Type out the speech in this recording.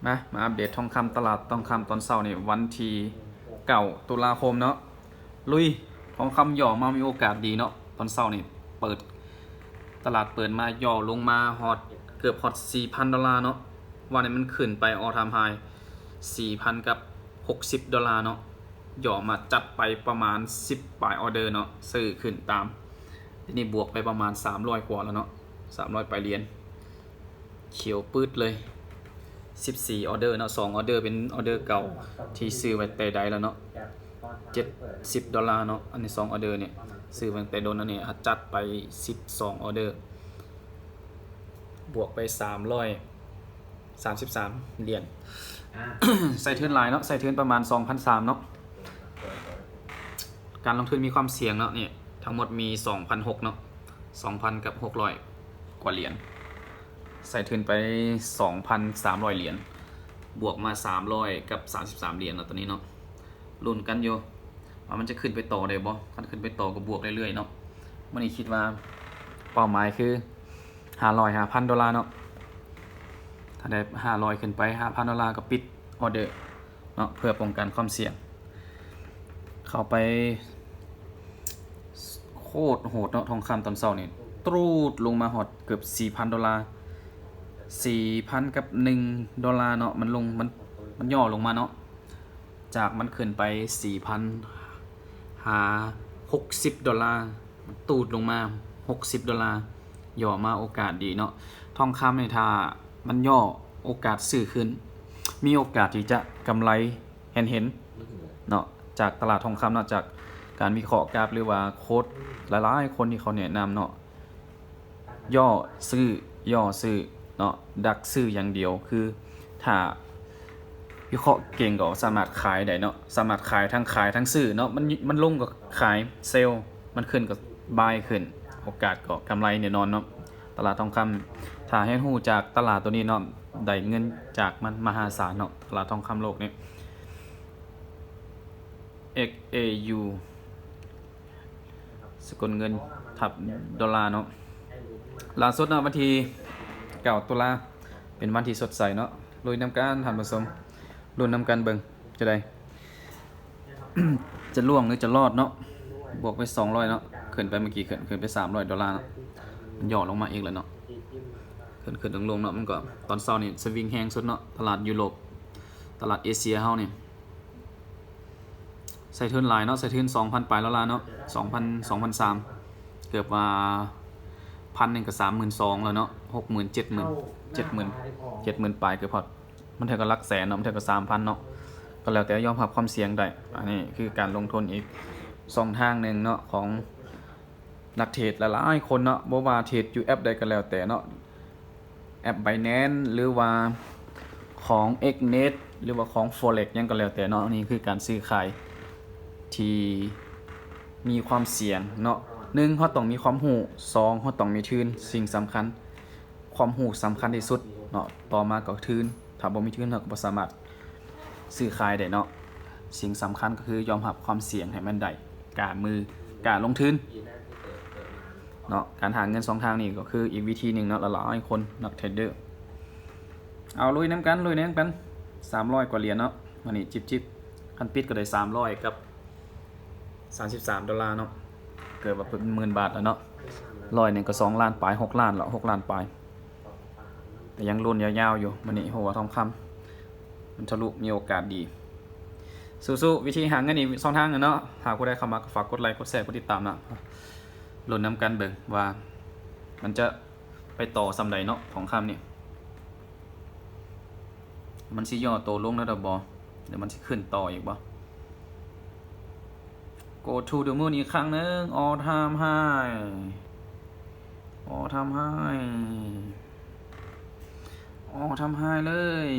ມາ ມາອັບເດດທອງຄຳ ຕະຫຼາດທອງຄຳຕອນເຊົ້ານີ້ ວັນທີເກົ້າ ຕຸລາຄົມເນາະ. ລຸຍ ທອງຄຳຫຍໍ້ມາ ມີໂອກາດດີເນາະ. ຕອນເຊົ້ານີ້ເປີດ ຕະຫຼາດເປີດມາຫຍໍ້ລົງມາຮອດ ເກືອບຮອດສີ່ພັນໂດລາເນາະ. ວ່ານີ້ມັນຂຶ້ນໄປ all time high ສີ່ພັນກັບຫົກສິບໂດລາເນາະ. ຫຍໍ້ມາຈັດໄປປະມານສິບປາຍອໍເດີເນາະ ຊື້ຂຶ້ນຕາມ. ທີນີ້ບວກໄປປະມານສາມຮ້ອຍກວ່າແລ້ວເນາະ ສາມຮ້ອຍປາຍຫຼຽນ. ຂຽວປຶດເລີຍ ສິບສີ່ອໍເດີເນາະ. ສອງອໍເດີເປັນອໍເດີເກົ່າທີ່ຊື້ໄວ້ແຕ່ໃດແລ້ວເນາະ ເຈັດສິບໂດລາເນາະ. ອັນນີ້ສອງອໍເດີນີ້ ຊື້ໄວ້ຕັ້ງແຕ່ດົນ. ອັນນີ້ຈັດໄປສິບສອງອໍເດີ ບວກໄປສາມຮ້ອຍສາມສິບສາມຫຼຽນ. ໃສ່ທຶນຫຼາຍເນາະ ໃສ່ທຶນປະມານສອງພັນສາມເນາະ. ການລົງທຶນມີຄວາມສ່ຽງເນາະ. ນີ້ທັງໝົດມີສອງພັນຫົກເນາະ ສອງພັນກັບຫົກຮ້ອຍກວ່າຫຼຽນ. ໃສ່ທຶນໄປສອງພັນສາມຮ້ອຍຫຼຽນ ບວກມາສາມຮ້ອຍກັບສາມສິບສາມຫຼຽນເນາະ ຕອນນີ້ເນາະ. ລຸ້ນກັນຢູ່ວ່າມັນຈະຂຶ້ນໄປຕໍ່ໄດ້ບໍ່? ຄັນຂຶ້ນໄປຕໍ່ກໍບວກເລື້ອຍໆເນາະ. ມື້ນີ້ຄິດວ່າເປົ້າໝາຍຄືຫ້າຮ້ອຍ ຫ້າພັນໂດລາເນາະ. ຖ້າໄດ້ຫ້າຮ້ອຍຂຶ້ນໄປ ຫ້າພັນໂດລາກໍປິດອໍເດີເນາະ ເພື່ອປ້ອງກັນຄວາມສ່ຽງ. ເຂົ້າໄປ ໂຄດໂຫດເນາະ ທອງຄຳຕອນເຊົ້ານີ້ ຕຣູດລົງມາຮອດເກືອບສີ່ພັນໂດລາ ສີ່ພັນກັບໜຶ່ງໂດລາເນາະ. ມັນລົງ ມັນ ມັນຫຍໍ້ລົງມາເນາະ ຈາກມັນຂຶ້ນໄປສີ່ພັນຫາຫົກສິບໂດລາ ຕຣູດລົງມາຫົກສິບໂດລາ ຫຍໍ້ມາໂອກາດດີເນາະ. ທອງຄຳນີ້ ຖ້າມັນຫຍໍ້ ໂອກາດຊື້ຂຶ້ນ ມີໂອກາດທີ່ຈະກຳໄລ ເຫັນເຫັນເນາະ ຈາກຕະຫຼາດທອງຄຳເນາະ ຈາກການວິເຄາະກາບ ຫຼືວ່າໂຄດຫຼາຍໆຄົນທີ່ເຂົາແນະນຳເນາະ ຫຍໍ້ຊື້ ຫຍໍ້ຊື້ເນາະ ດັກຊື້ຢ່າງດຽວ. ຄືຖ້າວິເຄາະເກັ່ງກໍສາມາດຂາຍໄດ້ເນາະ ສາມາດຂາຍ ທັງຂາຍທັງຊື້ເນາະ. ມັນ ມັນລົງກໍຂາຍ ເຊລ ມັນຂຶ້ນກໍບາຍຂຶ້ນ ໂອກາດກໍກຳໄລແນ່ນອນເນາະ. ຕະຫຼາດທອງຄຳ ຖ້າຮຽນຮູ້ຈາກຕະຫຼາດໂຕນີ້ເນາະ ໄດ້ເງິນຈາກມັນມະຫາສານເນາະ ຕະຫຼາດທອງຄຳໂລກນີ້. ເອັກເອຢູ ສະກົດເງິນທັບໂດລາເນາະ. ຫຼ້າສຸດເນາະ ວັນທີເກົ້າຕຸລາ ເປັນວັນທີ່ສົດໃສເນາະ. ລຸຍນຳກັນທ່ານຜູ້ຊົມ ລຸ້ນນຳກັນເບິ່ງ ຈະໄດ້ ຈະລ່ວງ ຫຼື ຈະລອດເນາະ. ບວກໄປສອງຮ້ອຍເນາະ ຂຶ້ນໄປ ເມື່ອກີ້ຂຶ້ນ ຂຶ້ນໄປສາມຮ້ອຍໂດລາເນາະ. ມັນຫຍໍ້ລົງມາອີກແລ້ວເນາະ ຂຶ້ນໆລົງໆເນາະ. ມັນກໍ ຕອນເຊົ້ານີ້ສະວິງແຮງສຸດເນາະ ຕະຫຼາດຢູໂຣບ ຕະຫຼາດເອເຊຍເຮົານີ້ ໃສ່ທຶນຫຼາຍເນາະ ໃສ່ທຶນສອງພັນປາຍໂດລາເນາະ ສອງພັນ ສອງພັນສາມ ເກືອບວ່າພັນໜຶ່ງກໍສາມໝື່ນສອງແລ້ວເນາະ ຫົກໝື່ນ ເຈັດໝື່ນ ເຈັດໝື່ນ ເຈັດໝື່ນປາຍ ເກືອບຮອດ ບາງເທື່ອກໍຫຼັກແສນເນາະ ບາງເທື່ອກໍສາມພັນເນາະ ກໍແລ້ວແຕ່ ຍອມຮັບຄວາມສ່ຽງໄດ້. ອັນນີ້ຄືການລົງທຶນອີກຊ່ອງທາງໜຶ່ງເນາະ ຂອງນັກເທຣດຫຼາຍໆຄົນເນາະ ບໍ່ວ່າເທຣດຢູ່ແອັບໃດກໍແລ້ວແຕ່ເນາະ ແອັບ Binance ຫຼືວ່າຂອງ ເອັກເນັດ ຫຼືວ່າຂອງ Forex ຫຍັງກໍແລ້ວແຕ່ເນາະ. ອັນນີ້ຄືການຊື້ຂາຍທີ່ມີຄວາມສ່ຽງເນາະ. ໜຶ່ງ ເຮົາຕ້ອງມີຄວາມຮູ້, ສອງ ເຮົາຕ້ອງມີທຶນ. ສິ່ງສຳຄັນ ຄວາມຮູ້ສຳຄັນທີ່ສຸດເນາະ, ຕໍ່ມາກໍທຶນ. ຖ້າບໍ່ມີທຶນ ເຮົາກໍບໍ່ສາມາດຊື້ຂາຍໄດ້ເນາະ. ສິ່ງສຳຄັນກໍຄືຍອມຮັບຄວາມສ່ຽງໃຫ້ມັນໄດ້, ກ້າມື, ກ້າລົງທຶນເນາະ. ການຫາເງິນສອງທາງນີ້ກໍຄືອີກວິທີໜຶ່ງເນາະ, ຫຼາຍໆຄົນ ນັກເທຣດເດີ. ເອົາ ລຸຍນຳກັນ, ລຸຍນຳກັນ. ສາມຮ້ອຍກວ່າຫຼຽນເນາະ, ມື້ນີ້ຈິບໆ. ຄັນປິດກໍໄດ້ສາມຮ້ອຍກັບ ສາມສິບສາມໂດລາເນາະ, ເກີດວ່າເປັນໝື່ນບາດແລ້ວເນາະ. ຮ້ອຍໜຶ່ງກໍສອງລ້ານປາຍ, ຫົກລ້ານແລ້ວ, ຫົກລ້ານປາຍ. ແຕ່ຍັງລຸ້ນຍາວໆຢູ່. ມື້ນີ້ຮູ້ວ່າທອງຄຳມັນທະລຸ, ມີໂອກາດດີ. ສູ້ໆ. ວິທີຫາເງິນອີກຊ່ອງທາງໜຶ່ງເນາະ. ຫາກຜູ້ໃດເຂົ້າມາກໍຝາກກົດໄລ, ກົດແຊ, ກົດຕິດຕາມເນາະ. ລຸ້ນນຳກັນເບິ່ງວ່າມັນຈະ ໄປຕໍ່ສ່ຳໃດເນາະ ທອງຄຳນີ້. ມັນຊິຫຍໍ້ໂຕລົງແລ້ວດອກບໍ່ ຫຼືມັນຊິຂຶ້ນຕໍ່ອີກບໍ່? Go to the moon ອີກຄັ້ງໜຶ່ງ. All time high, all time high, all time high ເລີຍ.